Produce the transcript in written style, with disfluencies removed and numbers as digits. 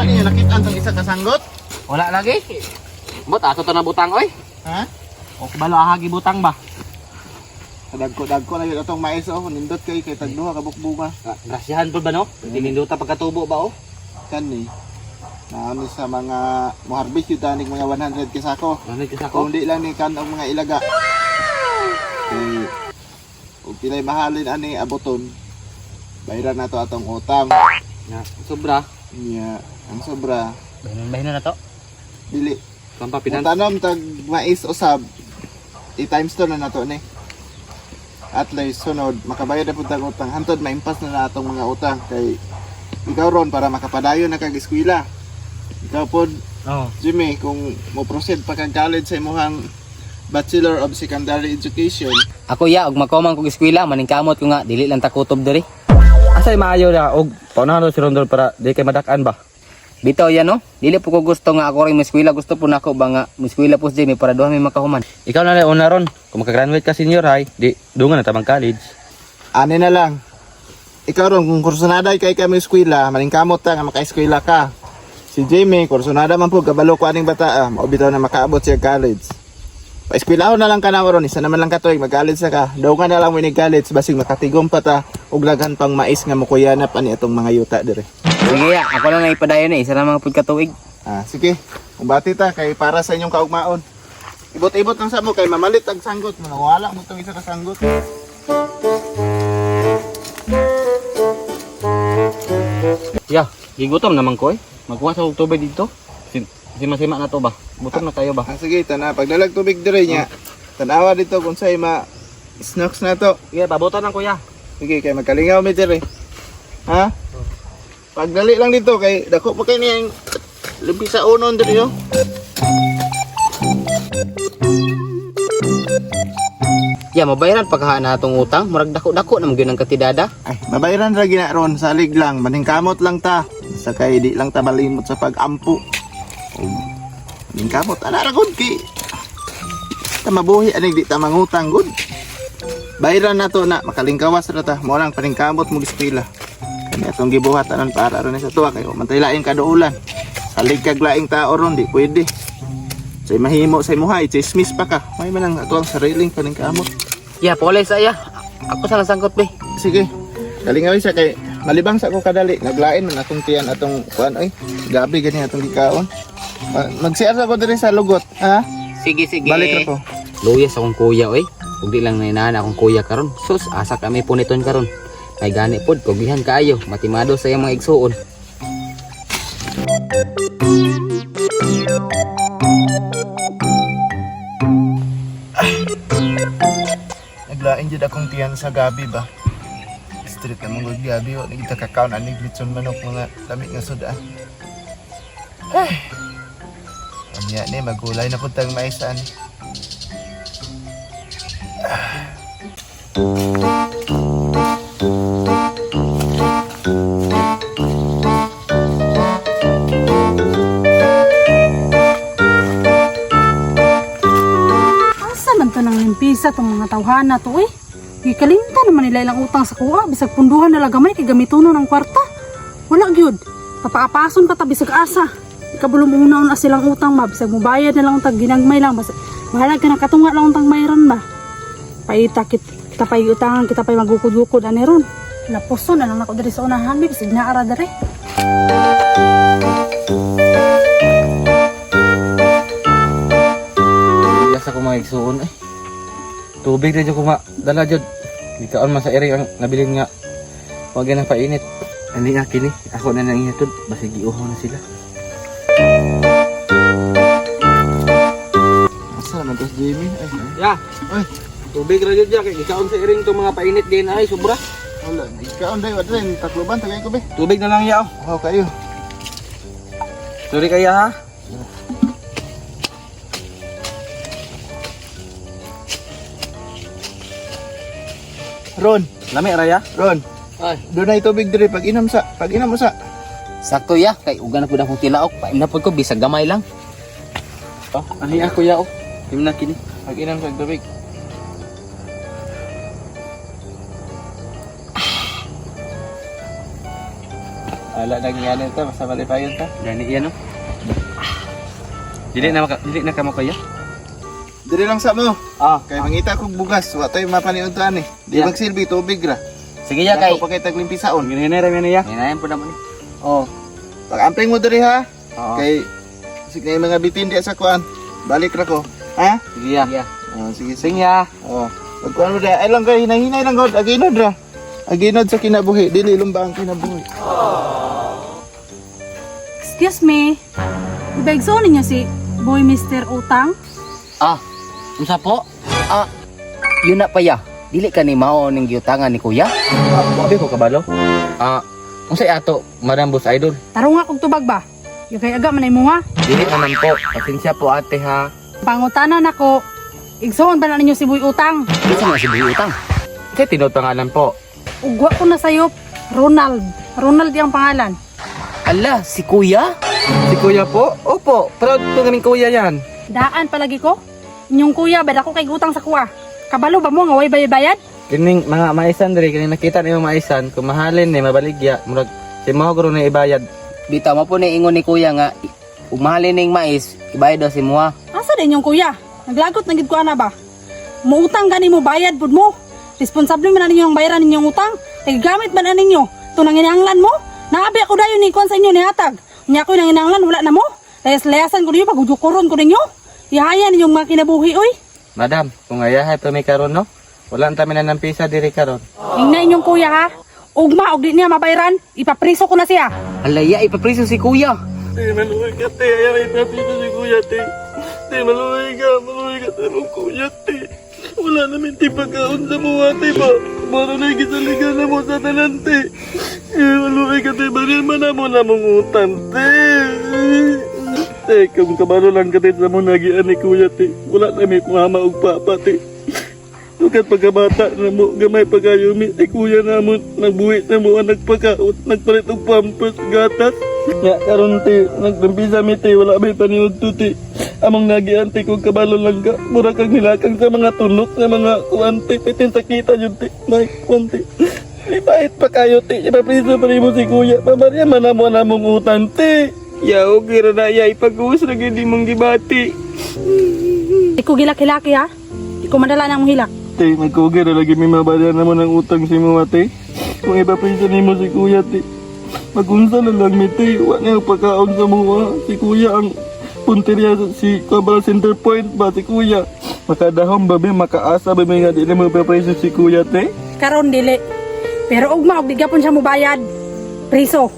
Wala ninyo nakita ang isa ka sanggot? Wala lagi. Bot ato to na butang oy. Ha? O kabalo ahagi butang ba? Dagko-dagko na yun atong mais oh, nindot kay kay tagduha ka bukbuga. Ah, grasyahan po ba no? Tininduta pagkatubo ba oh? Kani. Naano sa mga mo-harvest yun tanig mga 100 kasako. Ano ka sako? Kung di lang ni kan ang mga ilaga. Kay ug pilay mahalin ani aboton. Bayaran na to atong utang. Ya, sobra. Nya, ang sobra Bahinon-bahinon na to. dili. Pampa Kung pinan. tanom tag mais usab, i-times 2 na nato ni. At least sunod makabayad na pud tag utang hantod maimpas na na atong mga utang kay ikaw ron para makapadayon na kag eskwela. Ikaw pod Oh. Jimmy, kung mo proceed pa kag college sa imong Bachelor of Secondary Education, Ako ya og makomang kog eskwela maningkamot ko nga dili lang takutob diri. Asay maayo na og paunahan si Rondol para di kay madakan ba. Bitaw yan no, dili po ko gusto nga ako rin eskwela, gusto po nako ba nga eskwela po si Jimmy para duha may makahuman. Ikaw na lang una ron. Kung makagraduate ka senior high, di dungan na tamang college. ani na lang. Ikaw ron, kung kursunada kay kami eskwela, maningkamot ta nga makaeskwela ka. Si Jamie, kursunada man po, kabalo ko aning bata, ah, mao bitaw na makaabot siya college. Paeskwelahon na lang ka na ron, isa naman lang ka tuig, mag-college na ka. Daw ka na lang winig college, basig makatigom pa ta, ug daghan pang mais nga mukuyanap ani atong mga yuta dire. Sige ya, ako lang naipadayon eh, isa na mga pud ka tuig. Ah, sige, umbati ta kay para sa inyong kaugmaon. Ibot-ibot lang sa mo kay mamalit ang sanggot, manawala mo tong isa ka sanggot. Ya, gigutom naman ko eh. Magkuha sa tubig dito. Sima-sima na to ba? Gutom na kayo ba? Ah, sige, tana pagdalag tubig dire niya. Tanawa dito kung sa'y ma snacks na to. Sige, pabutan lang kuya. Sige, kay magkalingaw mi dire. Ha? Pagdali lang dito kay dako pa kay niyang lubi sa unon dire oh. Ya, mabayaran pa kaha na atong utang, murag dako-dako na gyud ang katidada. Ay, mabayaran ra gina ron, salig lang, maningkamot lang ta. Sa kay di lang ta malimot sa pag-ampo. Og maningkamot ana ra gud kay ta mabuhi aning di ta mangutang gud. Bayaran na to na makalingkawas ra ta, mo lang paningkamot mo eskwela. Kani atong gibuhat anon para ron sa tuwa kay mantay laing kaduulan. Salig kag laing tao ron di pwede. Say mahimo sa imuha, chismis pa ka. May man ang ato ang sariling paningkamot. Ya, pulay sa ya. Ako sa lang sangkot be. Sige. Kalingaw siya kay malibang sa ko kadali. Naglain man akong tiyan atong kuan oy. Gabi gani atong gikaon. Mag-CR sa ko diri sa lugot, ha? Sige, sige. Balik ra ko. Luya sa akong kuya oy. Ug di lang nainahan akong kuya karon. Sus, asa kami puniton karon. Kay gani pod kugihan kaayo, matimado sa iyang mga igsuon. Naglain jud akong tiyan sa gabi ba. Street na mong gabi wa nagita kakaon anig litson manok mga lami nga sudan. Ay. Unya ni magulay na pud tag mais ani. Asa man to nang limpisa tong mga tawhana to eh. Gikalimtan naman nila ilang utang sa kuha, bisag punduhan nila gamay kay gamitono ng kwarta. Wala gyud. Papaapason pa ta bisag asa. Ikabulong na silang utang ma, bisag mubayad na lang utang ginagmay lang basta bahala ka na katunga lang utang mayroon ba. Paita kita pay utangan kita pay magukod-ukod ani ron. Lapuso na lang ako diri sa unahan bi bisag naara diri. Iya sa ko mga igsuon eh. Tubig na jud ko ma dala jud. Gikaon man sa ere ang nabilin nga wag na painit. Ani nga kini, ako na nang ihatod basig giuhaw na sila. Asa man to si Jamie? Ay, ay. Ya, Ay, tubig ra jud ya kay gikaon sa iring tong mga painit gain ay sobra. wala. Ikaon day wa dre takloban tagay ko be. Tubig na lang yaw. Ako kayo. Sorry kaya ha. Ron, Lami raya. Ron. Ay. Doon ay tubig diri pag inom sa, pag inom mo sa. Sakto ya, kay uga na pud akong tilaok, paim na pud ko bisag gamay lang. Oh, ani ako ya oh. Himna kini. Pag inom sa tubig. Wala nang yan ta, basta malipayon ta. Gani yan no. Dili na kamo kaya? Diri lang sa mo. Ah, Kay mangita kog bugas, wa tay mapaniudtoan eh. Di Yeah. magsilbi tubig ra. Sige ya kay. Ako pa kay taglimpisaon. Ginhinay ra mi niya. Hinayan po naman ni. Oh. Pag-amping mo diri ha. Oo. Kay sig na yung mga bitin di sa kuan. Balik ra ko. Ha? Sige ya. Ya. Oh, sige sige. Sing ya. Oh. Pagkuan mo diri, ay lang kay hinahinay lang god, aginod ra. Aginod sa kinabuhi, dili lumba ang kinabuhi. Excuse me. Ibaigsoon ninyo si Boy Mr. Utang? Ah, unsa po? Ah, yun na pa ya. Dili ka ni mao ning giutangan ni kuya. Abi ko kabalo. Ah, unsay ato, Madam Boss Idol? Tarong nga kog tubag ba? Yung kay aga manay mo ha. Dili naman po. Pasensya po ate ha. Pangutana nako. Igsoon ba na ninyo si Boy Utang? Kinsa man si Boy Utang? Unsay tinuod pangalan po? Ugwa ko na sayop. Ronald. Ronald yung pangalan. Ala, si kuya? Si kuya po? Opo, proud po kaming kuya yan. Daan palagi ko. Inyong kuya, bad ako kay utang sa kuha. Kabalo ba mo nga way bayad-bayad? Kining mga maisan diri, kining nakita nimo maisan, kung mahalin ni mabaligya, murag si Mahogro na ibayad. Bitaw mo po ni ingon ni kuya nga umahalin ning mais, ibayad daw si muha. Asa din yung kuya? Naglagot na gid ko ana ba? Muutang gani mo bayad pud mo. Responsable man na ninyo ang bayaran ninyong utang. Kay gamit man na ninyo. Ito nang inanglan mo. Naabi ako dayon ni kuan sa inyo ni hatag. Unya ko nang inanglan wala na mo. Layas-layasan ko ninyo paghujukuron ko ninyo. Ihaya ninyong mga kinabuhi oy. Madam, kung ayahay pa may karon no? Wala ang tamin na ng pisa diri karon. Ingna inyong kuya ha. Ugma og di niya mabayaran, ipapriso ko na siya. Alaya, ipapriso si kuya. Te, maluwi ka, te. Ayaw, ipapito si kuya, te. Te, maluwi ka sa mong kuya, te. Wala namin ti pagkaon sa mga, te, ba? Maro na gisaligan na mo sa tanan, te. Eh, maluwi ka, te. Baril man na mo na mong utang, te. Te, kung kabalo lang ka, te, sa mo nagian ni kuya, te. Wala namin mama ug papa, te. Lukat pagkabata na mo, gamay pagkayumi, si kuya na mo, nagbuhi na mo, ang nagpakaot, nagpalit og pampers, gatas. Nga, karon te, nagdampisa mi te, wala may paniod to te. Among nagian te, kung kabalo lang ka, mura kang nilakang sa mga tunok, sa mga kuante, pitin sa kita yun te, may kuante. Ipahit pa kayo te, ipapriso pa rin mo si kuya, pabarya man na mo na mong utang te. Ya, okay ra na ya, ipag-uus na gindi mong gibati. Di ko gilaki-laki ha. Di ko madala ng hilak. Te, nagkugi na lagi may mabayan naman ang utang si mo, te. Kung ipaprisa nimo si kuya, te. Magunsa na lang mi, te. Wa nga pagkaon sa mga. Si kuya ang punteriya sa- si Kabala Center Point ba, si kuya. Makadahom ba, be? Makaasa ba, be, nga di na mo ipaprisa si kuya, te? Karon dili. Pero ugma og di gyapon siya mobayad. Priso.